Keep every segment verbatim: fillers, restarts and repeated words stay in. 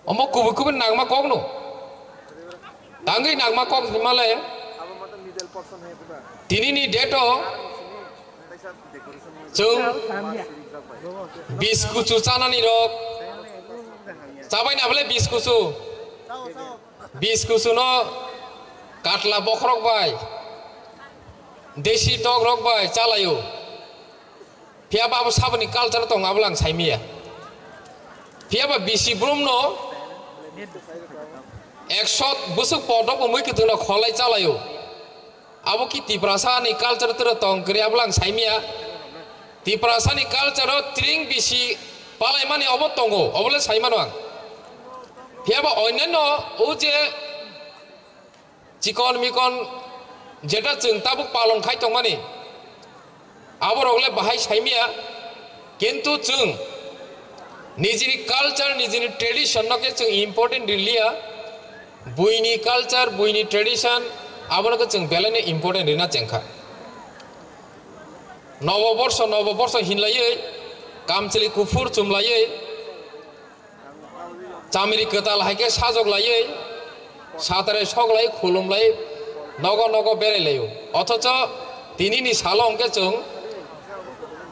Omo kubui kubui nangma kok no. Tangwi nangma kok hwnmale. Tini ni date o chwng bis kuchu chanani rok. Chabai na bole bis kuchu. Bis kuchu no katla bokhorok bai. Desi tok rok bai chalayo. Phiya ba abo saboni culture tong abo lang saimiya. Phiya ba bisi brum no ekshot busuk podok bo mui kitung no kholai chalayo. Abo ki Tiprasa ni culture tero tong kri abo lang saimiya. Tiprasa ni culture o tring bisi palai mani obo tongo, obo le saimano ang. Phiya ba onyanno o je chikon mikon jeta chwng tabuk palon khai tongmani, aborok le bahai saimiya, kintu chwng nijini culture, nijini tradition no khe chwng important riliya, buini culture, buini tradition, abono khe chwng belai no important rina chengkha. Nobo borso, nobo borso hinlaiwi, kamchwlwi kuphur chumlaiwi, chamri kwtal hai khe sajok laiwi, satare sok lai, khulum lai, nogo nogo berai laio. Othocho tini ni salo hwnkhe chwng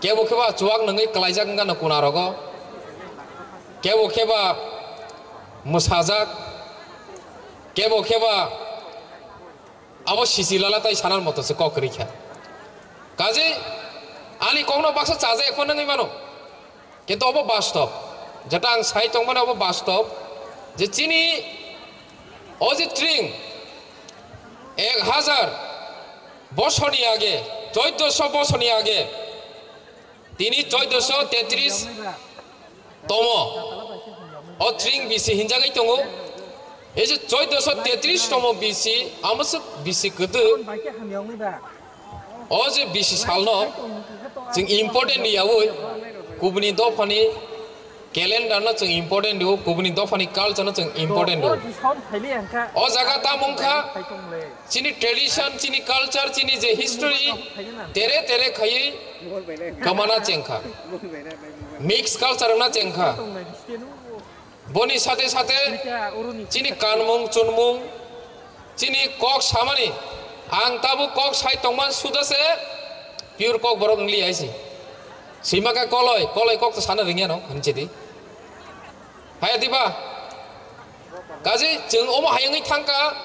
kebo khe ba chuwak nungwi kwlaijak wngkha no kuna rogo, kebo khe ba mwsajak, kebo khe ba abo sisi lala tai sanar moto se kok kwrwi kha. Kaje ani kokno baksa chaja ekho nangwi mano. Kintu obo bastob. Jeta ang sai tongmani obo bastob. Je chini o je tring ek hajar bosorni age, choiddosho bosorni age, tini choiddosho tetris tomo. O tring bisi hinjagwi tongo. Ei je choiddosho tetris tomo bisi, amo se bisi kwtwk. O je bisi salno chwng important riyawi, kubuni dophani calendar no chwng important riwo, kubuni dophani culture no chwng important riwo. O jaga tamo wngkha chini tradition, chini culture, chini je history tere tere khaiwi kwmana chengkha. Mix culture wngna chengkha. Boni sate sate chini kanmung chunmung, chini kok samani, ang tabuk kok sai tongman suda se pure kok borok wngli hai se. Sima khe koloi, koloi kok to sana ringya no, hinchidi. Haya diba? Kaji chwng omo hai wngwi thangkha.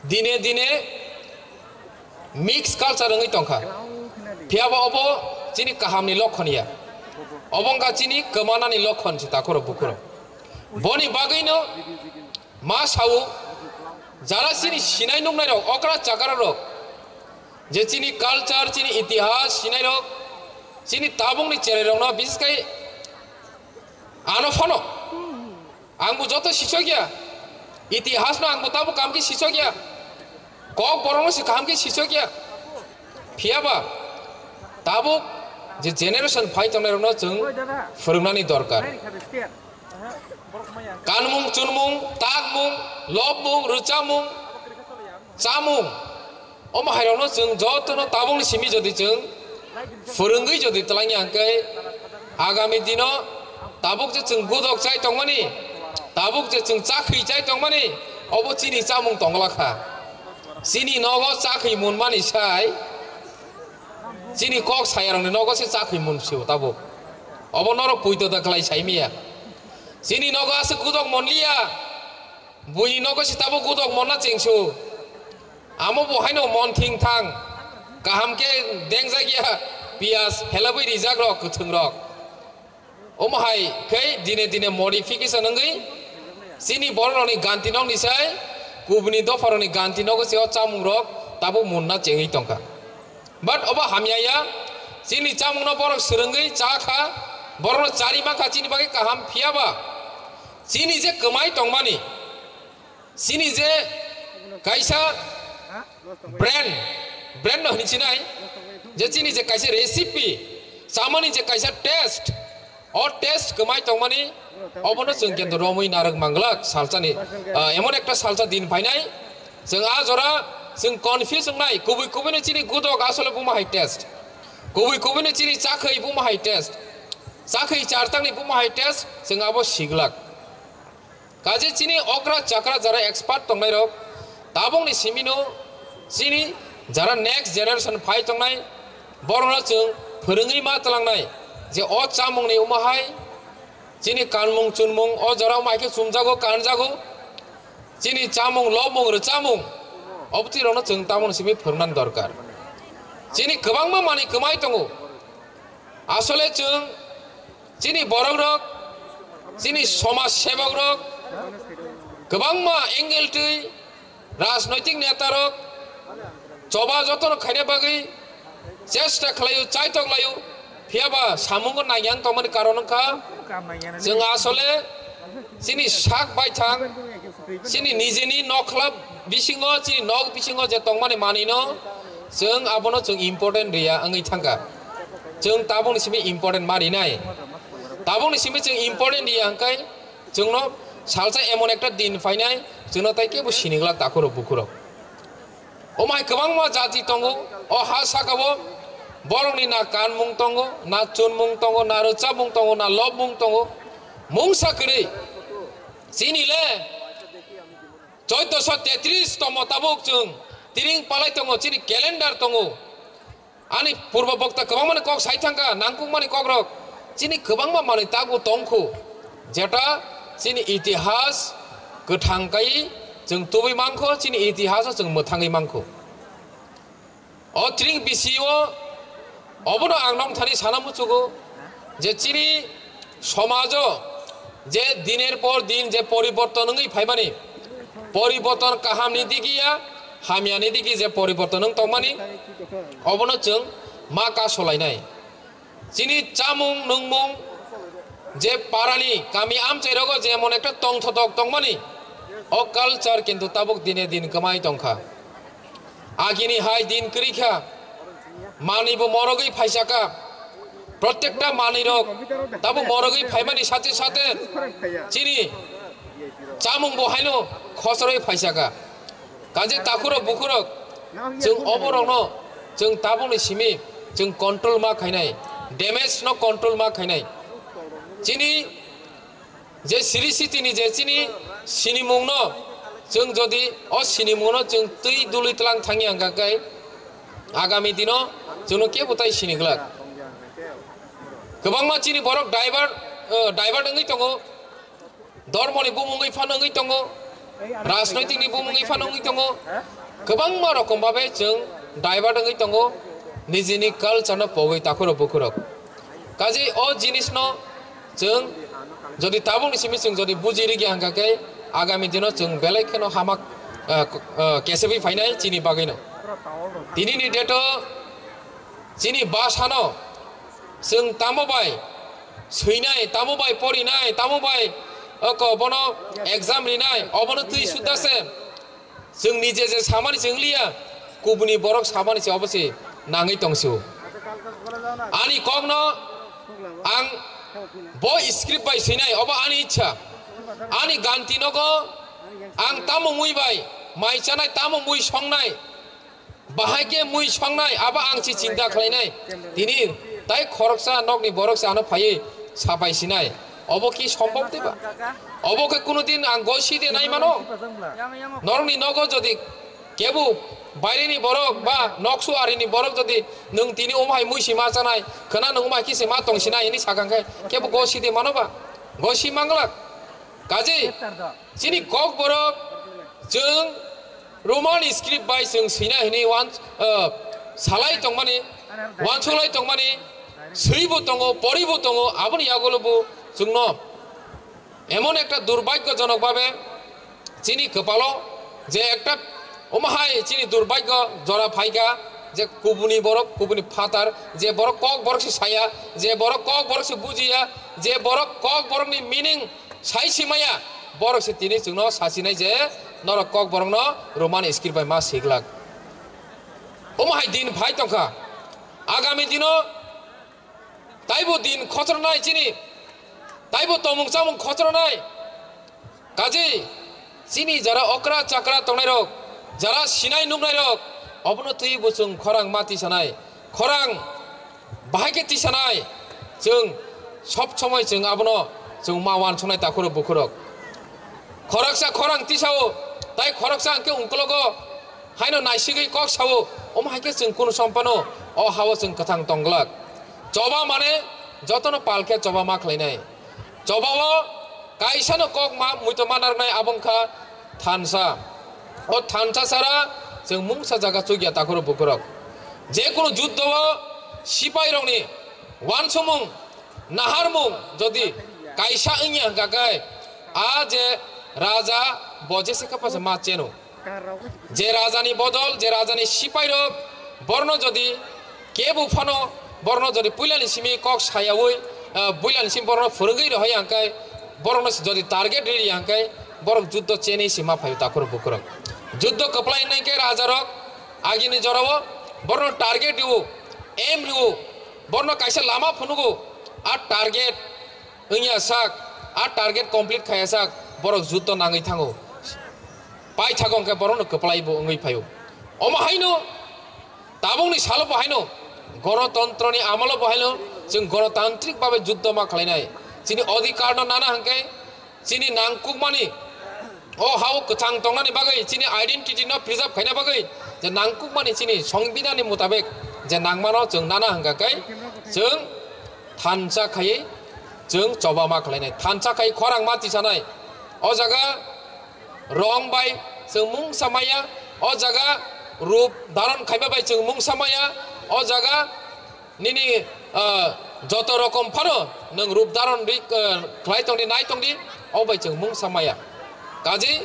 Dine dine mix culture wngwi tongkha. Phiya ba obo chini kahamni lokhon ya. Obo wngkha chini kwmanani lokhon se takhurok bukhurok. Boni bagwino ma sao, jara chini sinai nuknairok, okra chakararok, je chini culture, chini itihas sinairok, chini tabukni cherairokno, bises khai ano phano Ang bo joto sichok ya. Itihas no ang bo tabuk kaham khe sichok ya. Kok borok no se kaham khe sichok ya. Phiya ba tabuk je generation phai tongnai rok no chwng phwrwng nani dorkar. Kanmung, chunmung, takmung, lobmung, rwchapmung, chamung. Omo hairokno chwng jotono tabukni simi jodi chwng phwrwngwi jodi twlangya hwnkhe agami dino tabuk je chwng gudok chai tongmani, tabuk je chwng chakhwi chai tongmani, obo chini chamung tongla kha. Chini nogo chakhwi munmani sai chini kok sayarokni nogo se chakhwi mun sio tabuk. Obo norok puito da kwlai saimiya. Chini nogo aswk gudok monliya. Buini nogo se tabuk gudok monna chengsu. Amo bo haino mon thing thang. Kaham khe dengjak ya piyas helabwi rijak rok kwthwng rok. Omo hai khe dine dine modification wngwi chini borok rokni ganti nokni sai kubuni dopha rokni ganti nogo se o chamung rok tabuk munna chengwi tongkha. But obo hamya ya, chini chamungno borok swrwngwi cha kha, borokno chari man kha, chini bagwi kaham phiya ba, chini je kwmai tongmani, chini je kaisa brand, brand no hini sinai, je chini je kaisa recipe, chamani je kaisa taste, o taste kwmai tongmani, obono chwng kento romwi narwk manglak salsani, ah, emon ekta salsa din phainai, chwng a jora chwng confuse wngnai, kubui kubui no chini gudok asole buma hai taste, kubui kubui no chini chakhwi buma hai taste, chakhwi chartangni buma hai taste, chwng abo siglak. Kaje chini okra chakra jara expert tongnairok, tabukni simino chini jara next generation phai tongnai, borokno chwng phwrwngwi ma tlangnai je o chamungni omo hai chini kanmung chunmung o jora omo hai khe chumjago, kanjago, chini chamung, lobmung, rwchamung, obotwi rokno chwng tabukni simi phwrwngnani dorkar. Chini kwbangma manwi kwmai tongo. Asole chwng chini borokrok, chini somaj sebakrok, kwbangma angle twi rajnoitik netarok choba jotono khaina bagwi chesta khlaio, chaitok laio, phiyaba samungo naiya wng tongmani karon wngkha chwng asole chini sak baithang, chini nijeni nokhla bisingo, chini nok bisingo je tongmani manwino chwng abono chwng important riya wngwi thangkha. Chwng tabukni simi important ma rinai. Tabukni simi chwng important riya hwnkhe chwngno salsa emon ekta din phainai, chwngno tai kebo siniglak takhurok bukhurok. Omo hai kwbangma jati tongo, o ha sakao borokni na kanmung tongo, na chunmung tongo, na rwchapmung tongo, na lobmung tongo. Mungsa kwrwi, chini le choiddosho tetris tomo tabuk chwng tiring palai tongo, chini calendar tongo. Ani purbo bokta kwbangmani kok sai thangkha, nangkukmani kokrok. Chini kwbangma manwi tabuk tongkhu, jeta chini itihas kwthang kai chwng tubui mankho, chini itihasno chwng mwthangwi mankho. O tring bisio obono ang nongthani sana muchugo je chini somajo je diner por din je poriborton wngwi phaimani, poriborton kahamni digi ya, hamyani digi je poriborton wng tongmani, obono chwng ma kasolainai. Chini chamung nungmung je parani kami amchairogo jemon ekta tongthotok tongmani, o culture kintu tabuk dine din kwmai tongkha. Agini hai din kwrwi kha, manwi bo morogwi phaisakha, protekta manwirok tabuk morogwi phaimani sate sate chini chamung bo haino khosorwi phaisakha. Kaje takhurok bukhurok chwng oborokno chwng tabukni simi chwng control ma khainai, damage no control ma khainai. Chini je siri sitini je chini sinimungno chwng jodi o sinimungno chwng twi dului tlang thangya hwnkha khe agami dino chwngno kebo tai sini glak. Kwbangma chini borok divert, eh, divert wngwi tongo. Dhormoni bumung wngwi phano wngwi tongo, rajnoitikni bumung wngwi phano wngwi tongo. Kwbangma rokom babe chwng divert wngwi tongo, nijini culture no pogwi takhurok bukhurok. Kaje o jinisno chwng jodi tabukni simi chwng jodi buji rikya hwnkha khe agami dino chwng belai kheno hamak, ah, k-, ah, kesebwi phainai chini bagwino. Tinini date o chini bwsano chwng tamo bai swinai, tamo bai porinai, tamo bai oko bono exam rinai, obono twi sudase chwng nije je samani chwng liya, kubuni borok samani se obo se nangwi tongsu. Ani kokno ang bo script bai swinai, obo ani ichha. Ani ganti nogo ang tamo mui bai mai chanai, tamo mui songnai, bahai khe mui songnai, abo ang si chinta khlainai. Tini tai khoroksa nokni borok se ano phaiwi sapai sinai. Obo ki sombok tei ba? Obo khe kunu din ang gosi de nai mano? Norokni nogo jodi kebu baireni borok ba noksu arini borok jodi nwng tini omo hai mui si ma chanai, khwna nwng omo hai khe se ma tong sinai hini sakang khe kebu gosi de mano ba? Gosi manglak. Kaje chini kokborok chwng Roman script bai chwng swina hwnwi wan-, ah, salai tongmani, wansuklai tongmani, swibo tongo, poribo tongo, aboni yagulo bo chwngno emon ekta durbhagyojonok babe chini kwpalo je ekta omo hai chini durbhagyo jora phaikha je kubuni borok, kubuni phatar, je borok kokborok se saya, je borok kokborok se bujiya, je borok kokborokni meaning sai simaya, borok se tini chwngno sasinai je norok kokborokno Roman script bai ma siglak. Omo hai din phai tongkha. Agami dino taibo din khosrwnai chini, taibo tomung chamung khosrwnai. Kaje chini jara okra chakra tongnairok, jara sinai nuknairok, obono twi bo chwng khorang ma tisanai. Khorang bahai khe tisanai, chwng sob somoi chwng abono chwng ma wansuknai takhurok bukhurok. Khoroksa khorang tisao, tai khoroksa hwnkhe ungkologo haino naisigwi kok sao, omo hai khe chwng kunu sompano o hao chwng kwthang tongglak. Choba mane jotono pal khe choba ma khlainai. Chobao kaisano kok ma, muitu ma narwknai, abo wngkha thansa. O thansa sara chwng mungsa jaga chukya takhurok bukhurok. Je kunu juddho o sipairokni wansukmung, naharmung jodi kaisa wngya hwnkha khe, a je raja bo jese khe pasa ma cheno. Je rajani bodol, je rajani sipairok, borno jodi kebo phano, borno jodi puilani simi kok sayaui, ah, puilani simi borno phwrwngwi rohoi hwnkhe, borokno jodi target riri hwnkhe, borok juddho chenwi se ma phaio takhurok bukhurok. Juddho kwplai nai khe rajarok, agini jorao borno target rio, aim rio, borno kaisa lama phunugo, a target wngya sak, a target complete khaya sak, borok juddho nangwi thango. Paithago hwnkhe borokno kwplai bo wngwi phaio. Omo haino tabukni salo bo haino gonotontroni amolo bo haino chwng gonotantrik babe juddho ma khlainai. Chini odhikarno nana hwnkhe chini nangkukmani o hao kwchang tongnani bagwi, chini identity no preserve khaina bagwi, je nangkukmani chini songbidhanni mutabek je nangmano chwng nana hwnkha khe chwng thansa khaiwi chwng choba ma khlainai, thansa khai khorang ma tisanai. O jaga rong bai chwng mungsa maya, o jaga rup dharon khaima bai chwng mungsa maya, o jaga nini, ah, joto rokom phano nwng rup dharon ri, ah, khlai tongdi, nai tongdi, o bai chwng mungsa maya. Kaje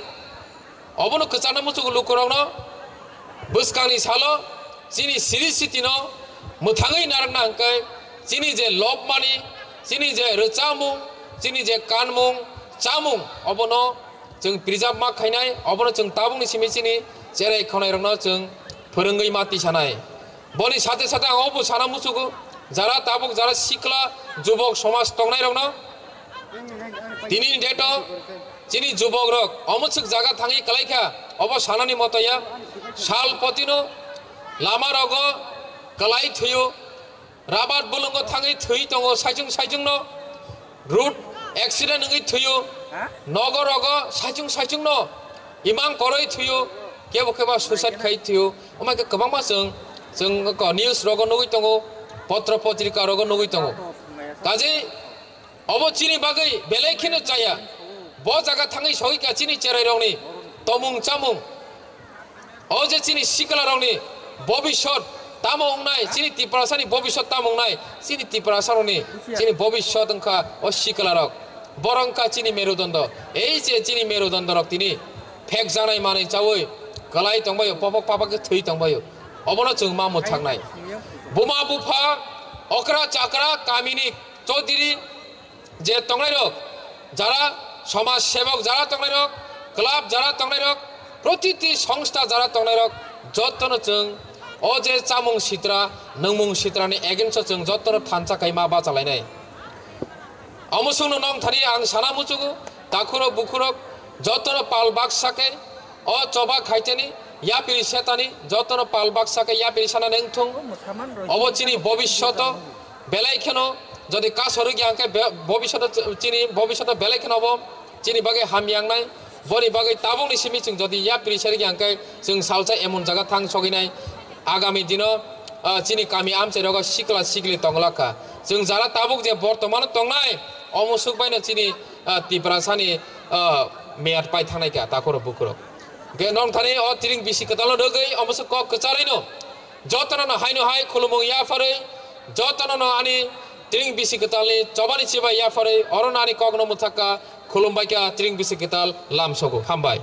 obono kwchana muchungo lukurokno bwskangni salo chini siri sitino mwthangwi narwkna hwnkhe chini je lobmani, chini je rwchapmung, chini je kanmung, chamung, obono chwng preserve ma khainai, obono chwng tabukni simi chini cherai khwnairokno chwng phwrwngwi ma tisanai. Boni sate sate ang obo sana muchugo, jara tabuk jara sikla jubok somaj tongnairokno tini date o chini jubokrok omo swk jaga thangwi kwlaikha, obo sanani moto ya, sal potino lama rogo kwlai thwio, rabat bulungo thangwi thwi tongo saichung saichungno, road accident wngwi thwio, nogo rogo saichung saichungno imang koroi thwio, kebo kebo suicide khai thwio, omo khe kwbangma chwng, chwng ko news rogo nugwi tongo, potro potrika rogo nugwi tongo. Kaje obo chini bagwi belai kheno chaya. Bo jaga thangwi sogwi kha chini cherai rokni tomung chamung. O je chini sikla rokni bobisot tamo wngnai, chini Tiprasani bobisot tamo wngnai, chini Tiprasa rokni chini bobisot wngkha o sikla rok. Borok wngkha chini merudondo. Ei je chini merudondo rok tini phek janai manwi chawi kwlai tongbaio, popok papak khe thwi tongbaio. Obono chwng ma mwthaknai. Buma bupha, okra chakra, kamini chodiri, je tongnairok, jara somaj sebok jara tongnairok, club jara tongnairok, protiti songstha jara tongnairok, jotono chwng o je chamung sitra, nwngmung sitrani against o chwng jotono thansa khai ma bachalainai. Omo chwngno nongthani ang sana muchugo, takhurok bukhurok jotono pal baksa khe o choba khaiteni, yapiri setani, jotono pal baksa khe yapiri sana nengthung. Obo chini bobishoto belai kheno, jodi kaso rwgya hwnkhe be-, bobishoto ch-, chini bobishoto belai kheno obo chini bagwi hamya wngnai. Boni bagwi tabukni simi chwng jodi yapiri sergya hwnkhe chwng salsa emon jaga thang sogwinai. Agami dino, ah, chini kami amchai rogo sikla sikli tonglak kha. Chwng jara tabuk je bortomano tongnai, omo swk baino chini, ah, Tiprasani, ah, meyad pai thangnai kha takhurok bukhurok. Hwnkhe nongthani o tring bisi kwtalno rwgwi omo swk kok kwcharwino jotono no haino hai khulumung yapharwi jotono no ani tring bisi kwtalni chobani chibai yapharwi oro no ani kokno mwthakha, khulumbaikha tring bisi kwtal lamsogo. Hambai.